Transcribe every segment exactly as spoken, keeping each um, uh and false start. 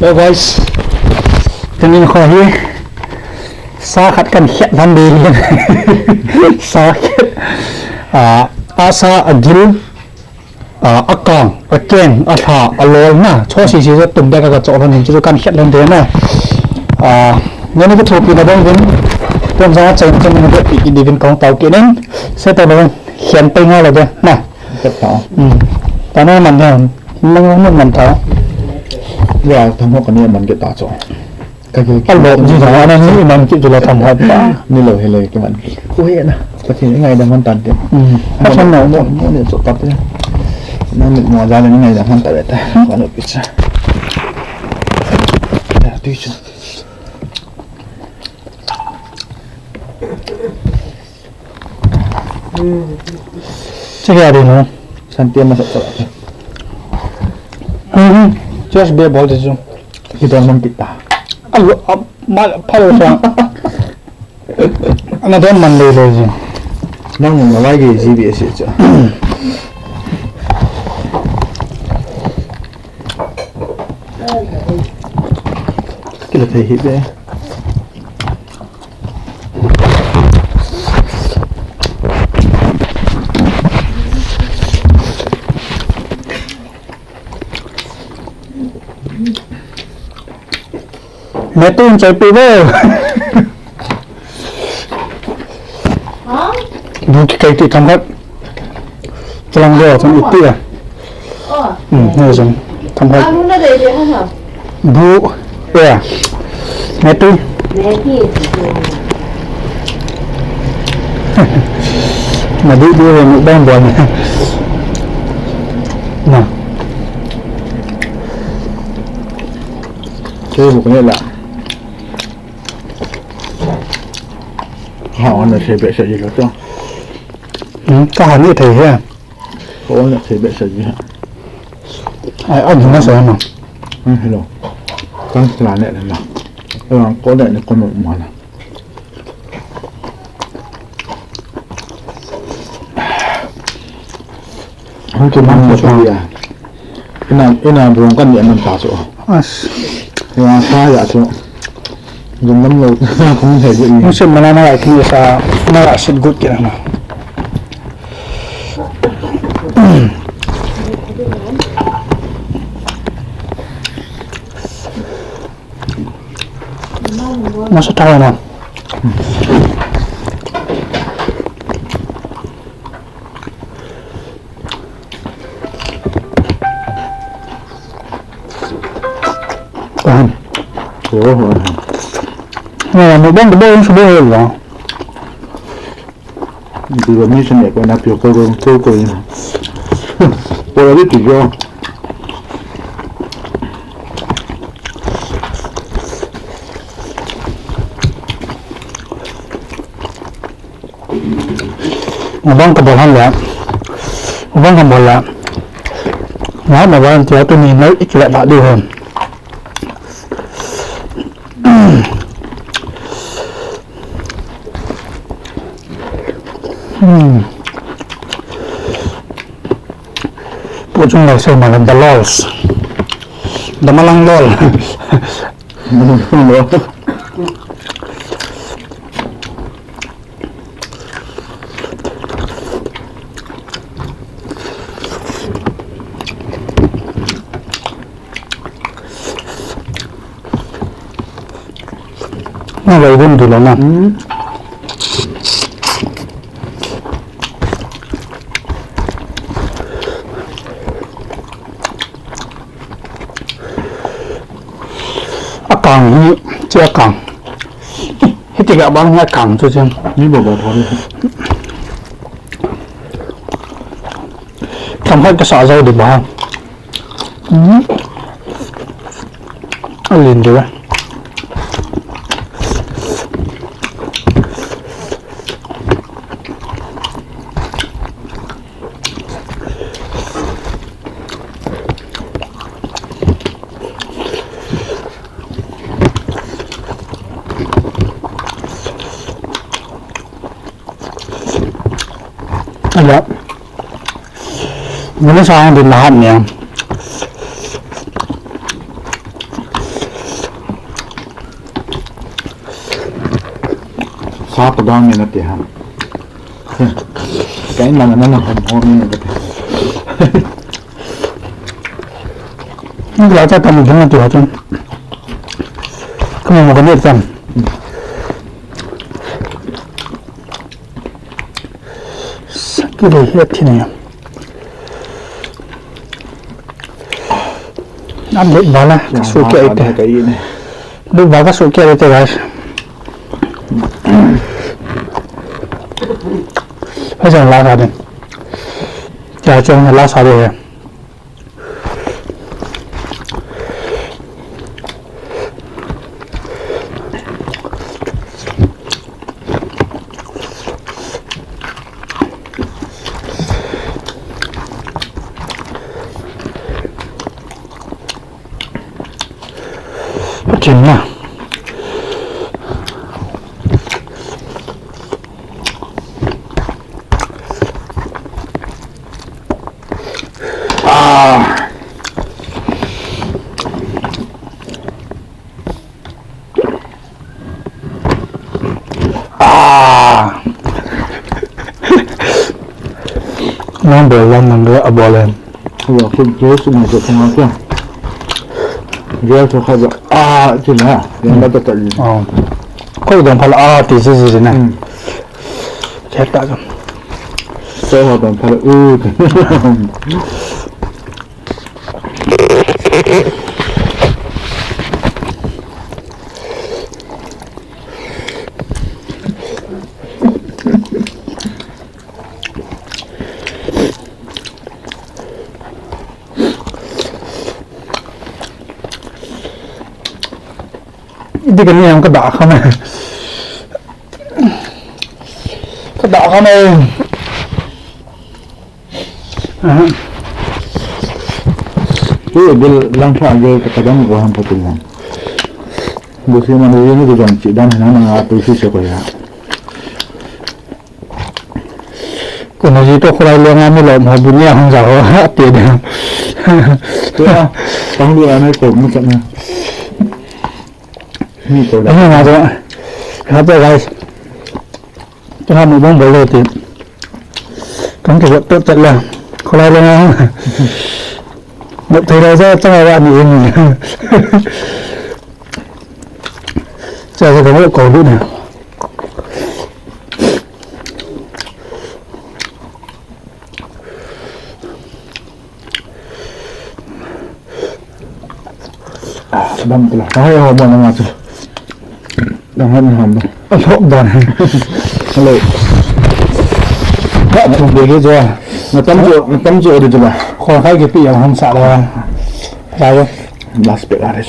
Hello guys. Tunin kho hi sa khat kan khet lhon ding ahin. Sa khet. Ah, asa, agil, ah, akang, akeng, alha, alol na. Cho sisi chu tum bek a kachoh lhon in chu kan khet lhon ding na. Ah, nani kathopina bang vin. Tum sa chai chai na bek i divin kong tao kinin. Se ta lo khen pai nga lo de na. Kat tao. Hmm. Tana man na. Mang mang man tao. Ya, tham ho kani man ke ta cho. Ka ke. A lo ji da na ni man ke ju la tham ho pa. Ni lo he le ke man. Ko he na. Pathen ngaidam han tan te. Hmm. Ka san na. Mo mo ne cho kap te. Na ni mo ja le ni ngaidam han ta le ta. Ka lo pi cha. Ya, tu cho. Che kya ding ho. Santi ma sa sa. Hmm. Just be bol de chu. Ki don man kita. Alo, ma phalo sa. Ana don man le le ji. Nang mo ngai ge ji bi se cha. Kila thei hi be. Metu chai pi ve. Ha? Bu kikai ti tham khat. Chalang deu chun ipi a. Oh. Hmm, ne jong. Tham khat. Alu na dei dei ha ha. Bu. Ya. Metu. Metu. Na du du he mukbang bol. Na. Che bu ne la. Ha, ana se be se ji lo to. Hmm, ka ha ni thei he. Ko na thei be sa ji ha. Ai, ai, na sa na. Ai, hello. Kan sla ne na. Ai, ko ne ne ko mo ma na. Hung tu man ko ya. Ina, ina bu kan ne man ta so. As. Ya, sa ya so. Jom lam lo, kong thei bu ni. Hung sim mana na lai kini sa, na la sit good kina ma. Masa tahu na. Tahan. Oh, oh, oh. Nah, mukbang kebal yang sebelah lah. Di ba mi sene ko na pio ko ko ko ko. Ko la di ti yo. Mukbang kebal han ya. Mukbang kebal ya. Nah, mukbang tiap tu ni naik ikhlas tak dulu. Hmm. Puchung lai so malam the lols. The malang lol. Na vai vun du lo na. Hmm. Akang hi, chu akang. Hiti ga bang hi akang chu chu. Ni bo bo thori. Tham khat kasa jo di ba. Hmm. Alin de. Ala. Muna sa ang din lahat niya. Apa dang ni na ti ha. Ka in lang na na hom hom ni na ti. Ni la ta ta mu na ti ha chun. Ka mu ka ni tam. Sakile he thi ne. An lut bala, ya, su ke ite. Lut bala su ke ite, guys. Hai jang la ka den. Ya, jang la sa de. Chin na. Ah. Ah. Nang bol lang nang le a bol em. Wa kun ke su ma se tang ke. Dia so kha ba. Ah, ti na. Yang ba ta ta ni. Oh. Koi dong pha la, ah, ti si si na. Hmm. Khe ta ka. So ha dong pha la, u. Iti ka ni ang ka da kha me. Ka da kha me. Aha. Tu bil lang pha ge ka kadam ko ham pha tin lang. Bu si man ye ni du jong chi dan na na tu si se ko ya. Ko na ji to khulai le nga mi lo ma bu ni hung ja ho ha te de. Tu a, tang lu a na ko mu cha na. Ni ko da. Ni ma jo. Ha to guys. Tengah mukbang boleh ti. Kan ke buat tu tak lah. Kalau ada orang. Buat tu raja tengah awak ni ini. Saya kena buat kau dulu ni. Ah, dam pula. Hai, ho, mana ngatu. Dam han ham. Alok dan. Hello. Ha, tum bege jo. Na tam jo, na tam jo de jo ba. Kho khai ke pi yang han sa la. Ra yo. Last bit la de.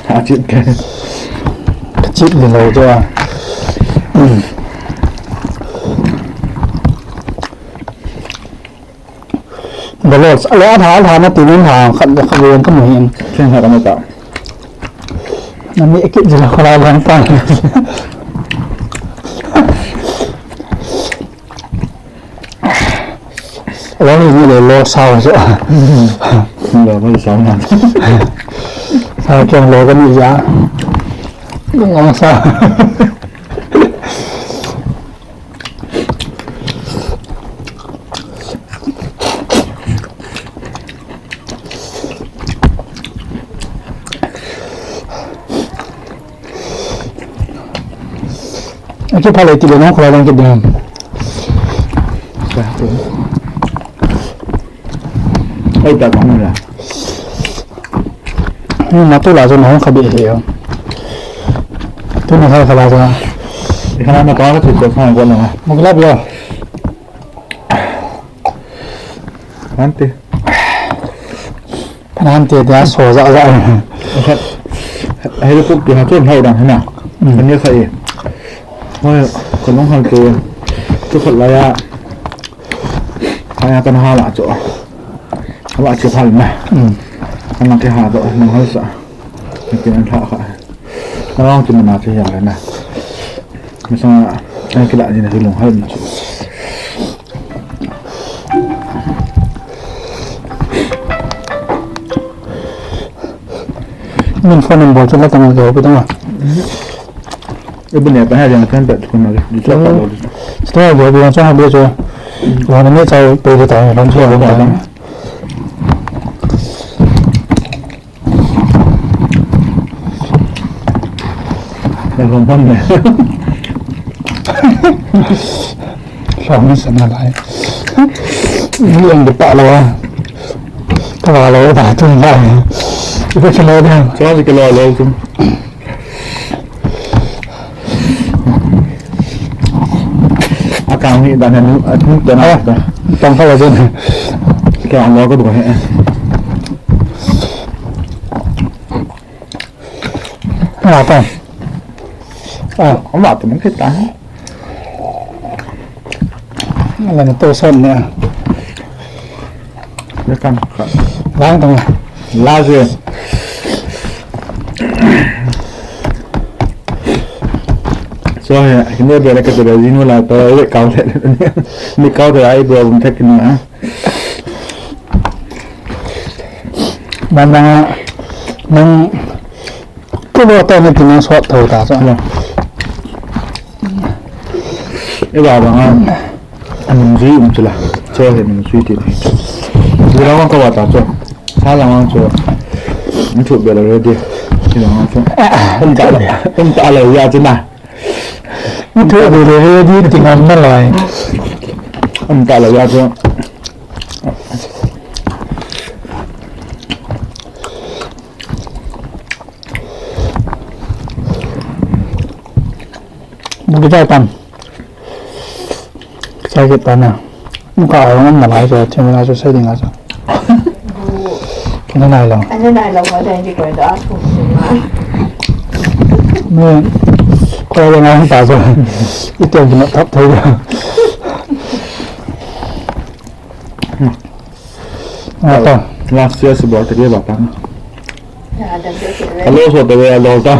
Achit ke. Achit le lo jo. Balo, alo, a tha, a tha na ti nun tha, khat, khat ven ka mu hin. Chen khat ka mu ta. Na mi ekit jila khala lang ta. Alo ni ni le lo sao so. Lo ni sao na. Sao chong lo ka ni ja. Ngong sao. Aki phalei ti le nang khulai lang kit ding. Ai ta bang la. Ni ma tu la jo na hung kha be he yo. Tu na kha kha la jo. Ikha na pa ka tu ko kha ko na. Mo la bi yo. Ante. Phan ante dia so ja ja. Khat. Helicopter ha chun hau dang hina. Hmm. Kan ye khai. Hoi, kan long hal ke. Tu khat la ya. Kaya kan ha la cho. Hala che phal na. Hmm. Kan ke ha do nang hal sa. Ke an tha kha. Kan long chu na che ya na. Masang ai ke la ni na long hal ni chu. Min phone number chu la tang ka pi tang a. Ibu ne pa ha yang kan ta tukun lagi. Di tu apa lagi? Setelah dua bulan saya habis tu. Wah, ini saya pergi tahu, dan saya belum tahu. Dah gampang dah. Lom sana lai. Ini yang depan lo. Kalau lo dah tu lai. Itu celai dah. Celai sikit lo lo tu. Akang ni dah ni anu tu na. Tang kau aja ni. Kau anu aku tu kan. Apa? Ah, apa tu mungkin tahu. Ala na to son niya. Dia kan. Lang tong. Laje. So ya, ini bela ke tu jinu la to, ini kau le. Ini kau tu ai bro bum tak ni. Nang nang nang. Kilo ta ni tina sot tho ta sa. Eva banga anung zui um chula. Cho he nung zui ti. Zui la wang ka wa ta cho. Sa la wang cho. Ntu be la ready. Ti la wang cho. Um ta la, um ta la ya china. Ntu be la ready ti ngam na lai. Um ta la ya cho. Bukit Jaitan. Sai kit tana. Muka ayong am nalai so, chim na so sai ding aso. Kina nai lo. Ana nai lo ma dai di ko da ko ma. Me ko ayong am ta so. Ito kina tap thai. Ata. Last year si bol te ba ta. Hello, so te ba lo ta.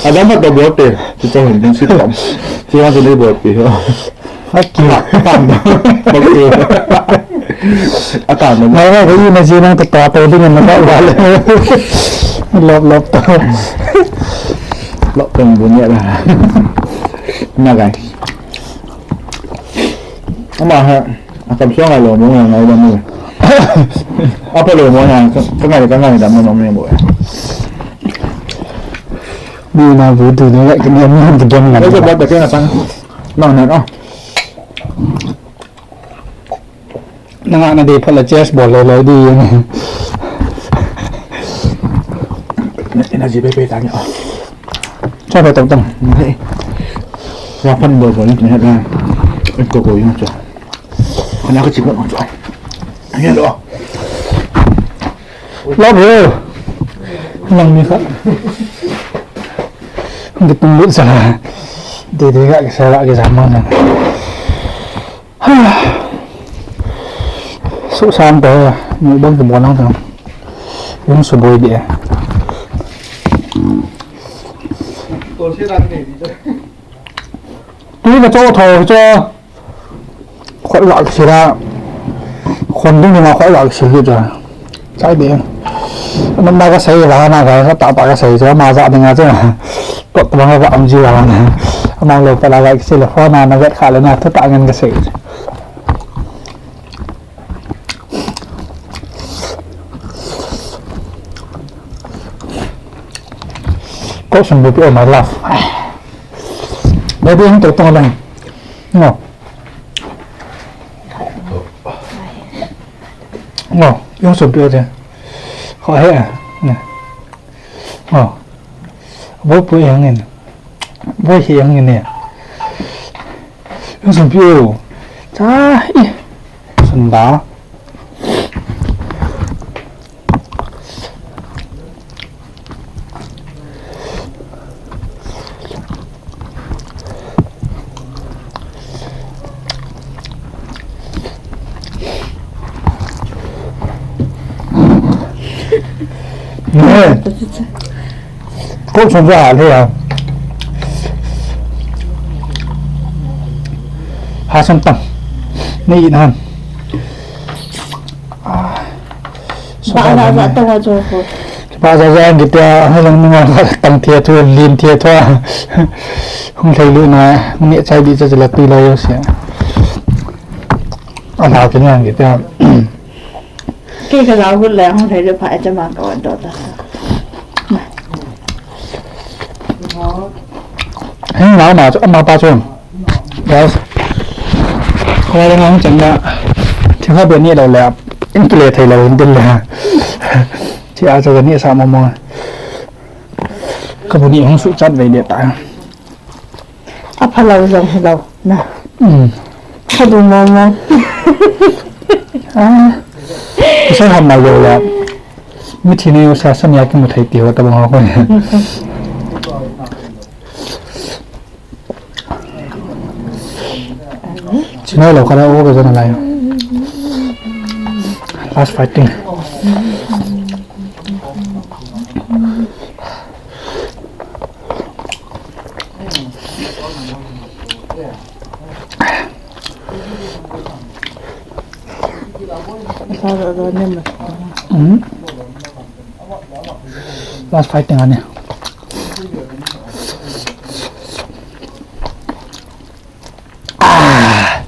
Adam ba to bol te. Ti to hin si to. Ti wa to le bol pi ho. Haki. Atan. Atan. Mai mai ko ina ji nang ta ta to ding na ba ba le. Lop lop to. Lop tong bu nia la. Na gai. Ama ha. Akam suang a lo mo ngai ngai dam mo. Apa lo mo ngai ka ngai ka ngai dam mo mo. Ni na bu tu ni ka ni mo tu dam ngai. Ko ba ta ke na sang. Nang na ah. Nang na de phala chess bol lo lo di. Ina ji pe pe ta ni ah. Cha pe tong tong. Ni. Wa phan bol bol ni ha. Ko ko yung cha. Kanya ka chibot ang chua. Ayan o. Love you. Lang ni ka. Ang gitong lut sa. Dede ka sa la ka zaman na. So sam to. Mo bang ko mo lang to. Yung suboy di eh. Tui ka cho tho cho. Khoi vah kisil a, khon ding dinga khoi vah kisil kit a. Chai ding. Nopna kasei vang a, ka tah tah kasei chu, ama jah dinga chu. Tok tabang a vah um ji vang a. Ama lo pat a vah kisil a, phone a na vet kha le na, thutah ngen kasei. Ko sum bu pi o my love. Baby, hung to tong lang. No. Ngo, yung sumpi o de. Ho he a. Ngo. Bo pu yang in. Bo he yang in ne. Yung sumpi o. Cha i. Sunda. Ko chon ja le ya. Ha san tam. Ni na. Ba na ba to wa jo ko. Ba ja ja ang kitia, ha jong nunga tang thia thu, lin thia thu. Hung thei lu na, hung ne chai di cha cha la tui la yo sia. A la ke nang kitia. Kei ka la hu le, hung thei lu pha cha ma ka wan do ta. Heng nau ma chu, ama pa chu. Guys. Koi le ngang chang na. Thi ha be ni lo le. In ki le thei lo in din le. Thi a chu ni sa mo mo. Ka bu ni hung su chat ve de ta. A pha lo jong hi lo. Na. Um. Ka du mo mo. Ah. Sa ha ma lo le. Mi thi ni sa sa ni a ki mu thei ti ho ta bang ho ko. Chinai lo kara o ka jana lai. Last fighting. Mm. Last fighting ani. Ah.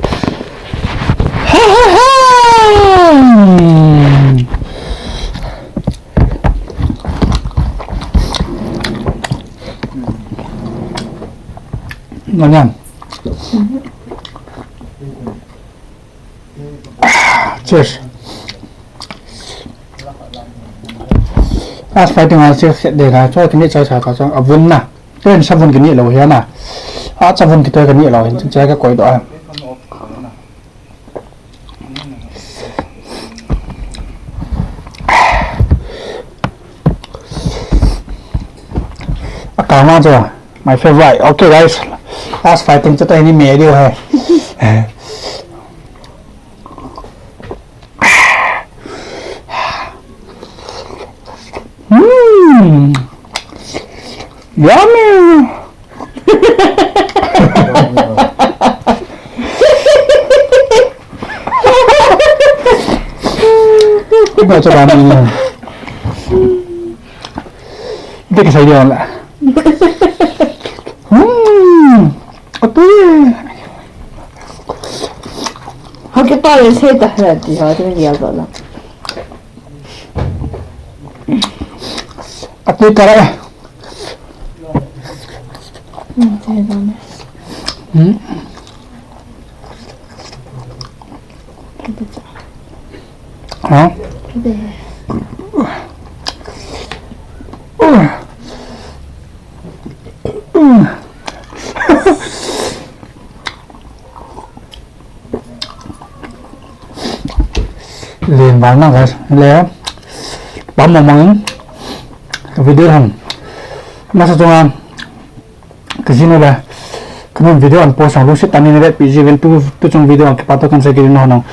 Ngon yan. Cheers. Last fighting a cheers de na, cho kini chai sa ka chang avun na. Ten sa vun kini lo hian a. A cha vun kitoh kini lo hian chai ka koi do a. A kang ma chu, my favorite. Okay, guys. Last fighting chu ta ni me diu hai. Mm. Yummy. Ito, ito, ito. Ito, ito, ito. Hmm. Ito. Hakita le se ta la ti ha, ti ya la. Ito, ito, ito. Hmm? Hah? Len val na guys, le pam mong mong in video hung. Masa chunga ka zin le ka nun video an post ang lungset tah in vetpi ji uvin tu, tu chung video ang kipa toh kan sei kit in nang.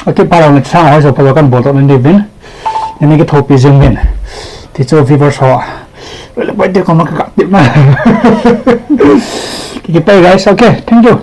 Akipa lou na chang hoi so pa kan bol toh nan ding uvin. Nani kithopi jing uvin. Ti chu viewers ho. Le pai te ko ma ka tip na. Ki, kipa guys, okay. Thank you.